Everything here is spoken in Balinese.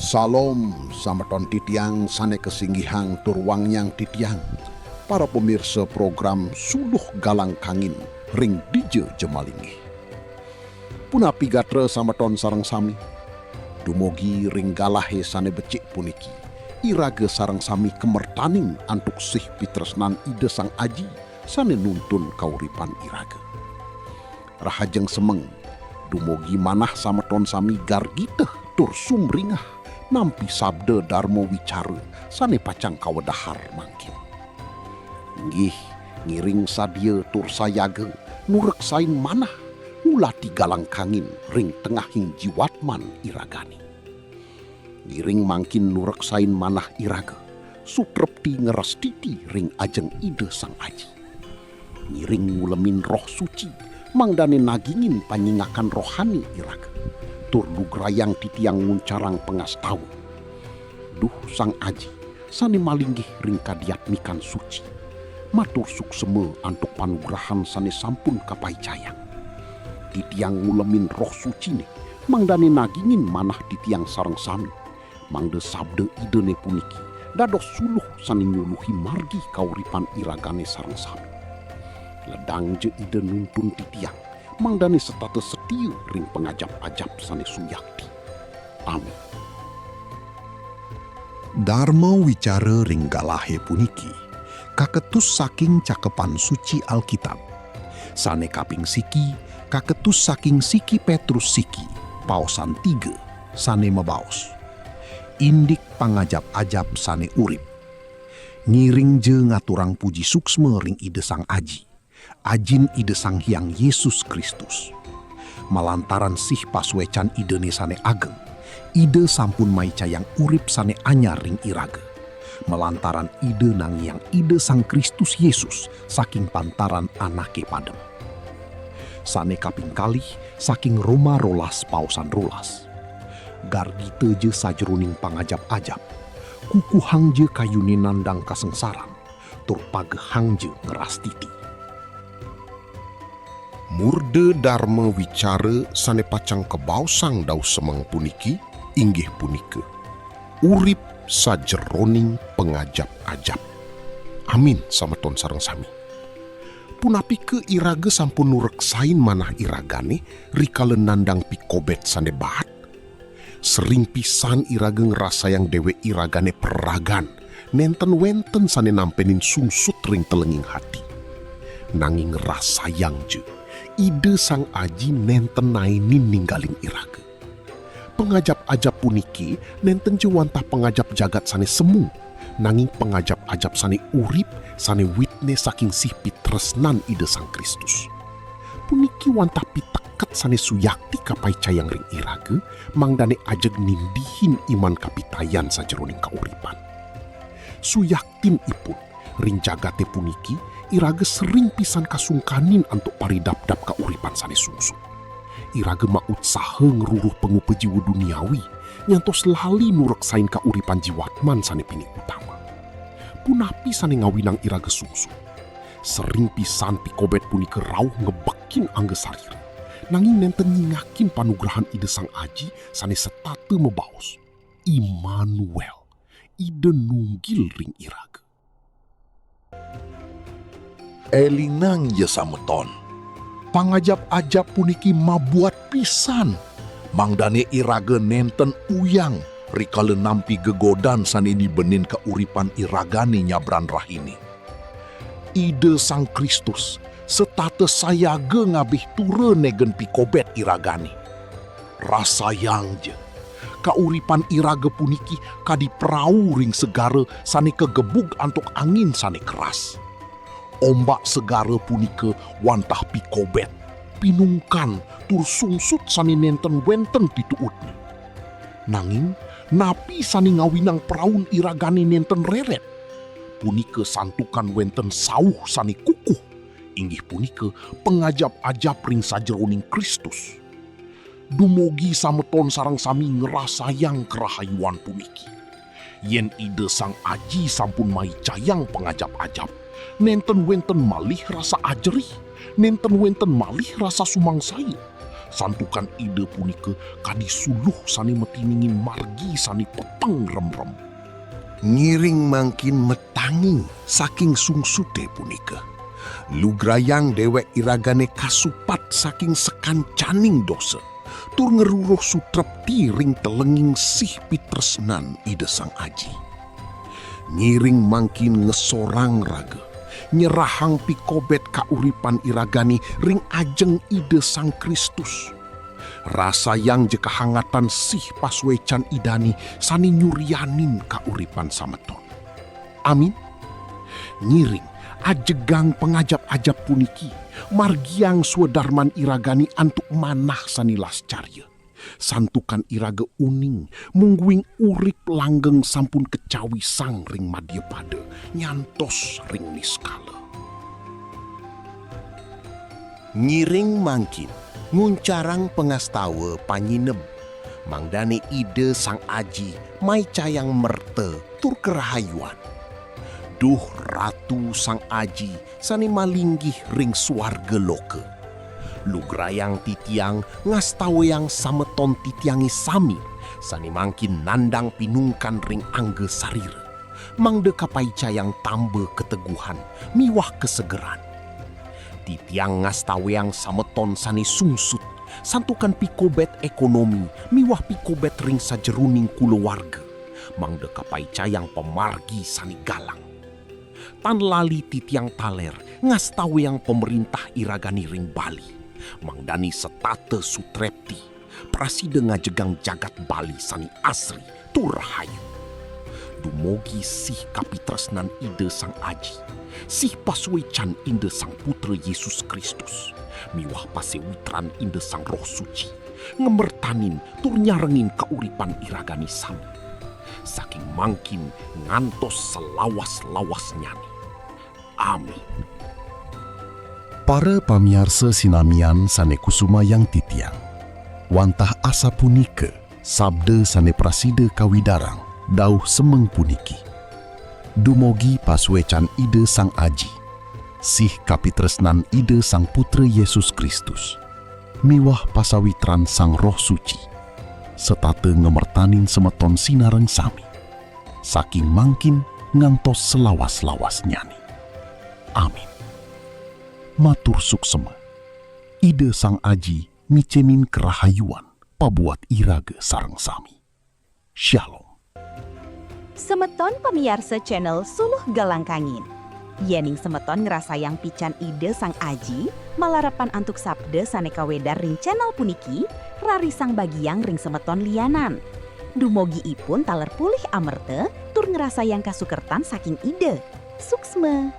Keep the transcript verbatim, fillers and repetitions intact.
Salom, sameton titiang sane kasinggihang tur wangiang titiang, para pemirsa program Suluh Galang Kangin ring dija ja malinggih. Punapi gatra sameton sareng sami? Dumugi ring galahe sane becik puniki, iraga sareng sami kamertaning antuk sih pitresnan Ida Sang Aji sane nuntun kauripan iraga. Rahajeng semeng, dumugi manah sameton sami gargiteh tur sumringah nampi sabda darma wicara sane pacang kawedahar mangkin. Inggih, ngiring sadia tur sayaga nureksain manah ngulati galang kangin ring tengahing jiwatman iragane. Ngiring mangkin nureksain manah iraga, sutrepti ngrastiti ring ajeng Ida Sang Aji. Ngiring ngulemin Roh Suci, mangdane nagingin panyingakan rohani iraga, tur lugrayang titiang nguncarang pangastawa. Duh Sang Aji, sane malinggih ring kadiatmikan suci, matur suksema antuk panugrahan sane sampun kapaicayang. Titiang ngulemin Roh Sucine, mangdane nagingin manah titiang sareng sami, mangda sabda Idane puniki dados suluh sane nyuluhi margi kauripan iragane sareng sami. Ledangja Ida nuntun titiang, mangdane setata setia ring pangajap-ajap sane suyakti. Amin. Darma wicara ring galahe puniki kaketus saking Cakepan Suci Alkitab. Sane kaping siki kaketus saking siki Petrus siki, paosan tiga, sane mabaos, "Indik pangajap-ajap sane urip." Ngiringja ngaturang puji suksma ring Ida Sang Aji, Ajin Ida Sang Hyang Yesus Kristus. Malantaran sih pasuecan Idane sane ageng, Ida sampun maicayang urip sane anyar ring iraga, malantaran Ida nangiang Ida Sang Kristus Yesus saking pantaran anake padem. Sane kaping kalih saking Roma rolas paosan rolas. Gargitaja sajeroning pangajap-ajap, kukuhangja kayune nandang kasangsaran, tur pagehangja ngrastiti. Murda darma wicara sane pacang kabaosang dauh semeng puniki inggih punika, urip sajeroning pangajap-ajap. Amin, sameton sareng sami. Punapike iraga sampun nureksain manah iragane rikala nandang pikobet sane baat? Sering pisan iraga ngrasayang dewek iragane pragan, nenten wenten sane nampenin sungsut ring telenging hati. Nanging ngrasayangja, Ida Sang Aji nenten naenin ninggalin iraga. Pangajap-ajap puniki nenten ja wantah pangajap jagat sane semu, nanging pangajap-ajap sane urip, sane witne saking sih pitresnan Ida Sang Kristus. Puniki wantah piteket sane suyakti kapaicayang ring iraga, mangdane ajeg nindihin iman kapitayan sajeroning kauripan. Suyaktinipun, ring jagate puniki, iraga sering pisan kasungkanin antuk paridapdap kauripan sane sungsut. Iraga mautsaha ngruruh pangupa jiwa duniawi, nyantos lali nureksain kauripan jiwatman sane pinih utama. Punapi sane ngawinang iraga sungsut? Sering pisan pikobet punika rauh ngebekin angga sarira, nanging nenten nyingakin panugrahan Ida Sang Aji sane setata mabaos, "Imanuel, Ida nunggil ring iraga." Elingangja sameton, pangajap-ajap puniki mabuat pisan, mangdane iraga nenten uyang rikala nampi gegodan sane nibenin kauripan iragane nyabran rahina. Ida Sang Kristus setata sayaga ngabih tura negen pikobet iragane. Rasayangja, kauripan iraga puniki kadi prau ring segara sane kagebug antuk angin sane keras. Ombak segara punika wantah pikobet, pinungkan, tur sungsut sane nenten wenten pituutne. Nanging, napi sane ngawinang praun iragane nenten reret? Punika santukan wenten sauh sane kukuh, inggih punika pangajap-ajap ring sajeroning Kristus. Dumugi sameton sareng sami ngrasayang karahayuan puniki. Yen Ida Sang Aji sampun maicayang pangajap-ajap, nenten wenten malih rasa ajerih, nenten wenten malih rasa sumangsaya. Santukan Ida punika kadi suluh sane matiningin margi sane peteng remrem. Ngiring mangkin matanging saking sungsute punika, lugrayang dewek iragane kasupat saking sakancaning dosa, tur ngruruh sutrepti ring telenging sih pitresnan Ida Sang Aji. Ngiring mangkin ngesorang raga, nyerahang pikobet kauripan iragane ring ajeng Ida Sang Kristus. Rasayang ja kahangatan sih pasuecan Idane sane nyurianin kauripan sameton. Amin. Ngiring, ajegang pangajap-ajap puniki, margiang swadarman iragane antuk manah sane lascarya. Santukan iraga uning, mungguing urip langgeng sampun kacawisang ring madya pada, nyantos ring niskala. Ngiring mangkin, nguncarang pangastawa panyinem, mangdane Ida Sang Aji maicayang merta tur karahayuan. Duh Ratu Sang Aji sane malinggih ring swarga loka. Lugrayang titiang ngastawayang sameton titiange sami, sane mangkin nandang pinungkan ring angga sarira, mangda kapaicayang tamba kateguhan miwah kasegeran. Titiang ngastawayang sameton sane sungsut, santukan pikobet ekonomi miwah pikobet ring sajeroning kulawarga, mangda kapaicayang pamargi sane galang. Tan lali titiang taler ngastawayang pamrintah iragane ring Bali, mangdane setata sutrepti, prasida ngajegang jagat Bali sane asri tur rahayu. Dumugi sih kapitresnan Ida Sang Aji, sih pasuecan Ida Sang Putra Yesus Kristus, miwah pasawitran Ida Sang Roh Suci, ngamertanin tur nyarengin kauripan iragane sami, saking mangkin ngantos salawas-lawasnyane. Amin. Para pamiarsa sinamian sane kusumayang titiang, wantah asapunika sabda sane prasida kawidarang dauh semeng puniki. Dumugi pasuecan Ida Sang Aji, sih kapitresnan Ida Sang Putra Yesus Kristus, miwah pasawitran Sang Roh Suci, setata ngamertanin semeton sinareng sami, saking mangkin ngantos salawas-lawasnyane. Amin. Matur suksema. Ida Sang Aji micenin karahayuan pabuat iraga sareng sami. Shalom. Semeton pamiarsa channel Suluh Galang Kangin. Yening semeton ngrasayang pican Ida Sang Aji, malarapan antuk sabda sane kawedar ring channel puniki, rarisang bagiang ring semeton lianan. Dumugi ipun taler polih amerta tur ngrasayang kasukertan saking Ida. Suksma.